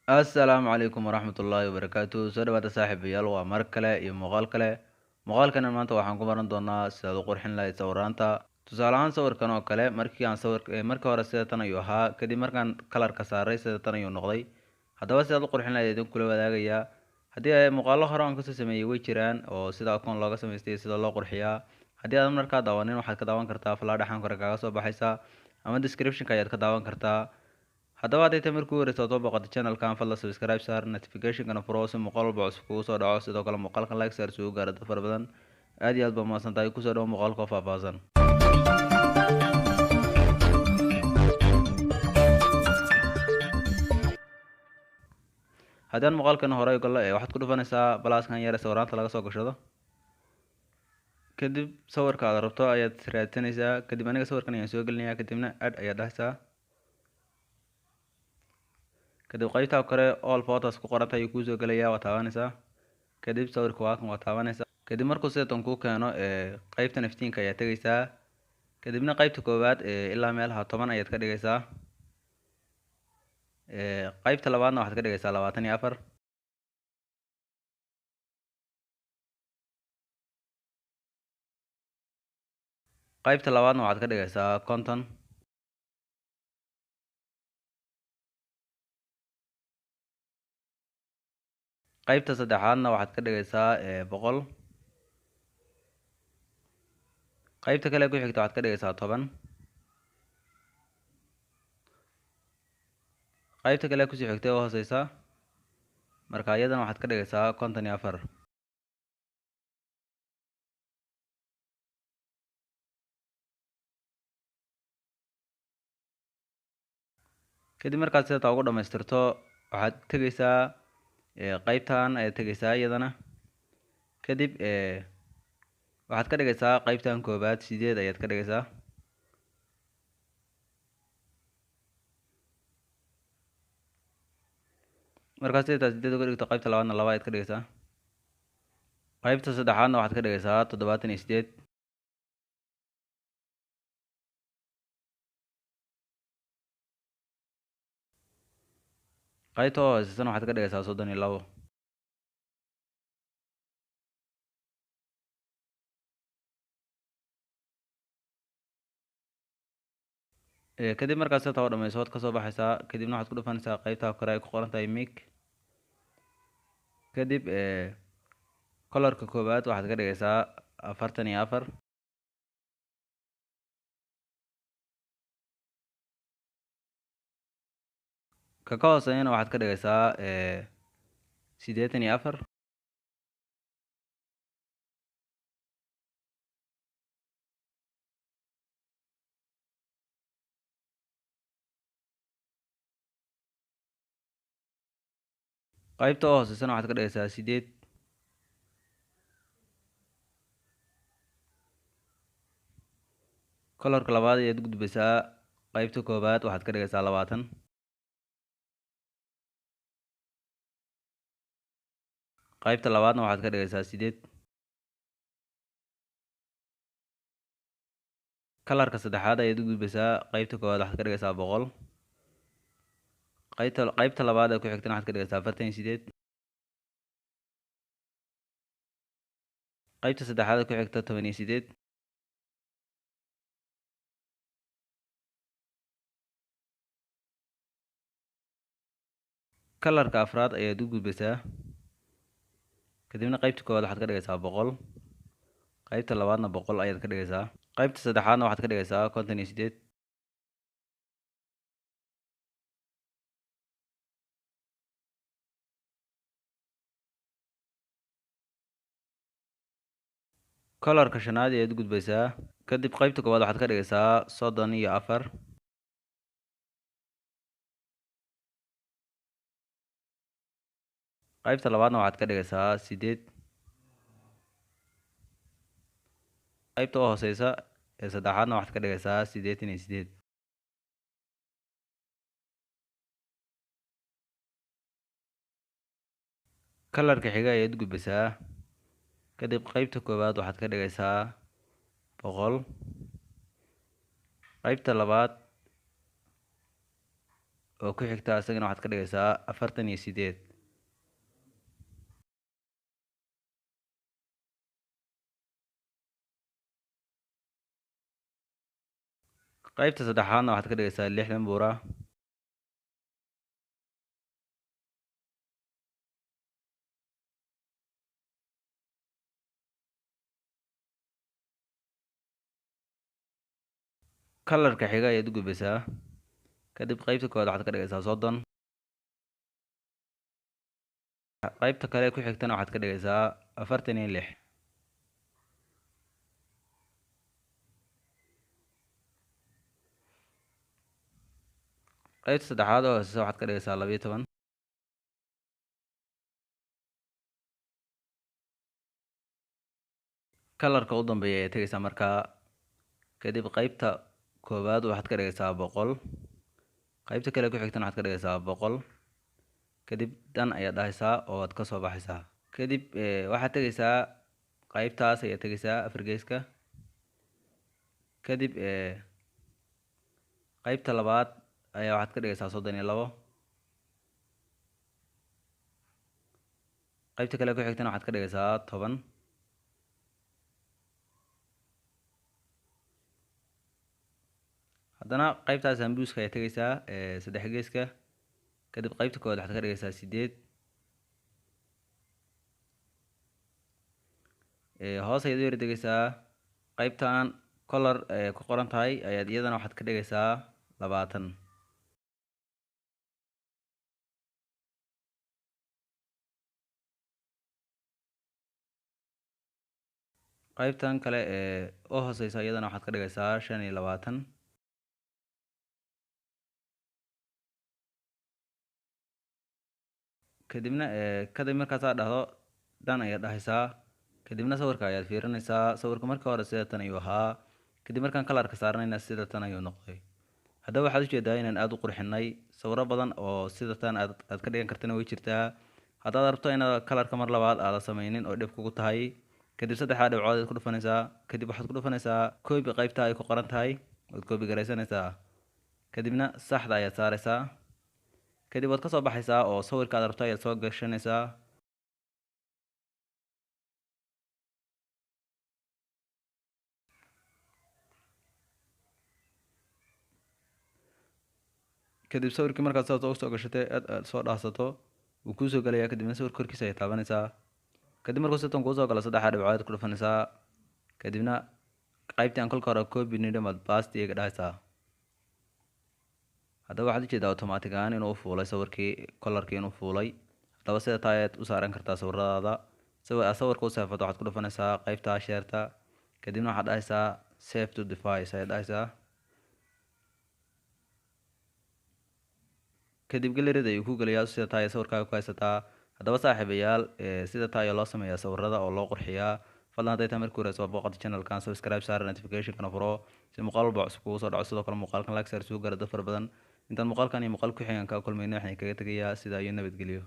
Assalaamu calaykum waraxmatullaahi wabarakaatu. Soo dhawaada saaxiibayaal, waa mar kale iyo muuqaal kale. Muuqaalkana maanta waxaan ku baran doonaa sidaad u qurxin lahayd sawiraanta. Tusaale ahaan sawirkan oo kale, markii aan sawir markii hore sida tan ayuu ahaa, kadib markaan kalarka saaray sida tan ayuu noqday. Haddaba sidaad u qurxin lahayd idin kula wadaagayaa. Haddii ay muuqaallo hore aan kasoo sameeyey way jiraan oo sida akoon looga samaystay iyo sida loo qurxiyaa. Haddii aadan markaa daawanin, waxaad ka daawan kartaa falaadhaxan kore kaaga soo baxaysa ama description-ka ayaad ka daawan kartaa. Haddaba hadday tahay markii ugu horeysa oo soo booqato channelkan, fadlan subscribe saar, notification-kana furo si muuqaal walba cusub kugu soo dhaco. Sidoo kale muuqaalkan like saar si uu gaaro dad fara badan. Aad iyo aad baa mahadsan tahay. Kusoo dhawo muuqaalka oo faahfaahsan. Haddaan muuqaalkan hore gallo, waxaad ku dhufanaysaa balaaskan yar ee sawiraanta laga soo gashado. Kadib sawirka aad rabto ayaad raadsanaysaa. Kadib aniga sawirkan ayaan soo gelinayaa, kadibna add ayaad dhahaysaa. Kadib qaybta kore all photos ku qoranta ayuu kuusoo gelayaa, waa taabanaysaa. Kadib sawirka waa kan, waa taabanaysaa. Kadib markuu sidatan kuu keeno, qaybtan iftiinka ayaad tegaysaa. Kadibna qaybta koowaad ilaa meelaha 10 ayaad ka dhigaysaa. Qaybta labaadna waxaad ka dhigaysaa 24. Qaybta labaadna waxaad ka dhigaysaa 50. Qaybta saddexaadna waxaad ka dhigaysaa 100. Qaybta kale ku xigta waxaad ka dhigaysaa 10. Qaybta kale kusii xigtay oo hooseysa marka iyadana waxaad ka dhigaysaa 54. Kadib markaad sidataa ugu dhamaystirto, waxaad tegaysaa qaybtan ayaad tegaysaa iyadana. Kadib waxaad ka dhigaysaa qaybtan koobaad 8 ayaad ka dhigaysaa. Markaad sidataa 8 uga dhigto, qaybta labaadna 2 ayaad ka dhigaysaa. Qaybta saddexaadna waxaad ka dhigaysaa 78. Qaybta oo hooseysana waxaad ka dhigaysaa 32. Kadib markaad sidataa u dhameyso, waad kasoo baxaysaa. Kadibna waxaad ku dhufanaysaa qaybta kore ay ku qoran tahay mic. Kadib colorka koowaad waxaad ka dhigaysaa 44. Ka ka hooseeyana waxaad ka dhigaysaa 84. Qaybta oo hooseysana waxaad ka dhigaysaa 8. Colorka labaad ayaad gudbaysaa. Qaybta koowaad waxaad ka dhigaysaa 20. Qaybta labaadna waxaad ka dhigaysaa 8. Kalarka saddexaad ayaad u gudbaysaa. Qaybta koowaad waxaad ka dhigaysaa 100. Qaybta labaad ee ku xigtana waxaad ka dhigaysaa 48. Qaybta saddexaad ee ku xigta 18. Kalarka afraad ayaad u gudbaysaa. Kadibna qaybta koowaad waxaad ka dhigaysaa 100. Qaybta labaadna 100 ayaad ka dhigaysaa. Qaybta saddexaadna waxaad ka dhigaysaa 58. Kalarka shanaad ayaad u gudbaysaa. Kadib qaybta koowaad waxaad ka dhigaysaa 34. Qaybta labaadna waxaad ka dhigaysaa 8. Qaybta oo hooseysa ee saddexaadna waxaad ka dhigaysaa 88. Kalarka xiga ayaad u gudbaysaa. Kadib qaybta koowaad waxaad ka dhigaysaa 100. Qaybta labaad oo ku xigta isagana waxaad ka dhigaysaa 48. Qaybta saddexaadna waxaad ka dhigaysaa 60 buura. Kalarka xiga ayaad u gudbaysaa. Kadib qaybta koowaad waxaad ka dhigaysaa 30. Qaybta kale ku xigtana waxaad ka dhigaysaa 46. Qaybta saddexaad oo hooseysa waxaad ka dhigaysaa 12. Kalarka u dambeeya ayaad tegaysaa markaa. Kadib qaybta koowaad waxaad ka dhigaysaa 100. Qaybta kale ku xigtana waxaad ka dhigaysaa 100. Kadib dan ayaad dhahaysaa oo waad ka soo baxaysaa. Kadib waxaad tegaysaa qaybtaas ayaad tegaysaa afar geeska. Kadib qaybta labaad ayaa waxaad ka dhigaysaa 32. Qaybta kale ku xigtana waxaad ka dhigaysaa 10. Haddana qaybtaas sambuuska ayaad tegaysaa saddex geeska. Kadib qaybta koowaad waxaad ka dhigaysaa 8. Hoos ayaad u yara degaysaa. Qaybtan color ku qoran tahay ayaad iyadana waxaad ka dhigaysaa 20. Qaybtan kale ee u hooseysa iyadana waxaad ka dhigaysaa 25. Kadibna kadib markaas aad dhahdo dhan ayaad dhahaysaa. Kadibna sawirka ayaad fiirinaysaa. Sawirka markii hore sida tan ayuu ahaa. Kadib markaan kalarka saaranayna sida tan ayuu noqday. Haddaba waxaad ujeedaa inaan aad u qurxinay. Sawirro badan oo sida tan aad ka dhigan kartana way jirtaa. Haddaad rabto inaad kalarka mar labaad aada sameynin oo dhib kugu tahay, kadib saddexdaa dhibcood ayaad ku dhufanaysaa. Kadib waxaad ku dhufanaysaa koobi qaybta ay ku qoran tahay, waad koobi garaysanaysaa. Kadibna saxda ayaad saaraysaa. Kadib waad ka soo baxaysaa oo sawirka aad rabto ayaad soo gashanaysaa. Kadib sawirkii markaad sidaas ugu soo gashatay aad soo dhaafsato, wuu kuu soo gelayaa. Kadibna sawirka korkiisa ayaad taabanaysaa. Kadib markuu sidan kuu soo galo saddexdaa dhibcood ayaad ku dhufanaysaa. Kadibna qaybtii aan kolka hore copy nidhi baad paste iga dhahaysaa. Haddaba waxaad ujeedaa automatic ahaan inuu fuulay sawirkii, colorkii inuu fuulay. Haddaba sida taa ayaad u saaran kartaa sawiradaada. Sawir aad sawirka u seefato waxaad ku dhufanaysaa qaybta share-ta. Kadibna waxaad dhahaysaa save to device ayaad dhahaysaa. Kadib gallery-da ayuu ku gelayaa. Sida taa ayaad sawirkaaga ku haysataa. Haddaba saaxiibayaal, sida taa ayaa loo sameeyaa sawirada oo loo qurxiyaa. Fadlan hadday tahay markii hore soo booqato channelkan, subscribe saar, notification-kana furo si muuqaal walba cusub kugu soo dhaco. Sidoo kale muuqaalkan like saar, soo gaara dad fara badan. Intaan muuqaalkan iyo muuqaal ku xigan ka kulmayno, waxaan kaga tegayaa sidaa iyo nabadgelyo.